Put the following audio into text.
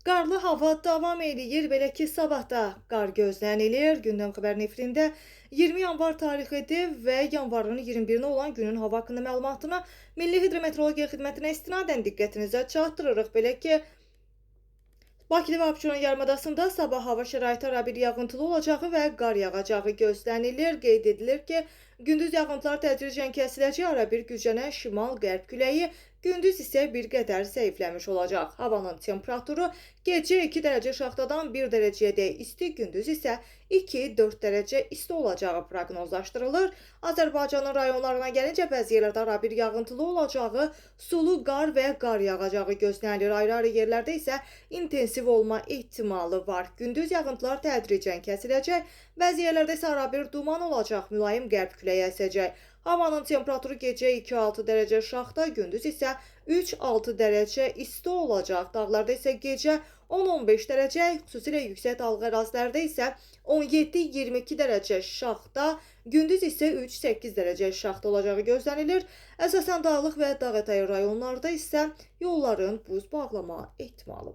Qarlı hava davam eləyir. Belə ki, sabah da qar gözlənilir. Gündəm xəbərin efirində 20 yanvar tarixidir və yanvarın 21-nə olan günün hava haqqında məlumatını Milli Hidrometeorologiya Xidmətinə istinadən diqqətinizə çatdırırıq. Belə ki, Bakıda və Abşeron yarımadasında sabah hava şəraiti arabir yağıntılı olacağı və qar yağacağı gözlənilir. Qeyd edilir ki, gündüz yağıntılar tədricən kəsiləcək, arabir güclənən şimal-qərb küləyi gündüz isə bir qədər zəifləmiş olacaq. Havanın temperaturu gecə 2 dərəcə şaxtadan 1 dərəcəyədək isti, gündüz isə 2-4 dərəcə isti olacağı proqnozlaşdırılır. Azərbaycanın rayonlarına gəlincə bəzi yerlərdə arabir yağıntılı olacağı, sulu qar və qar yağacağı gözlənilir. Ayrı-ayrı yerlərdə isə intensiv olma ehtimalı var. Gündüz yağıntılar tədricən kəsiləcək. Bəzi yerlərdə isə arabir duman olacaq, mülayim qərb küləyi əsəcək. Havanın temperaturu gecə 2-6 dərəcə şaxta, gündüz isə 3-6 dərəcə isti olacaq. Dağlarda isə gecə 10-15 dərəcə, xüsusilə yüksək dağlıq ərazilərdə isə 17-22 dərəcə şaxta, gündüz isə 3-8 dərəcə şaxta olacağı gözlənilir. Əsasən dağlıq və dağ ətəyi rayonlarda isə yolların buz bağlama ehtimalı var.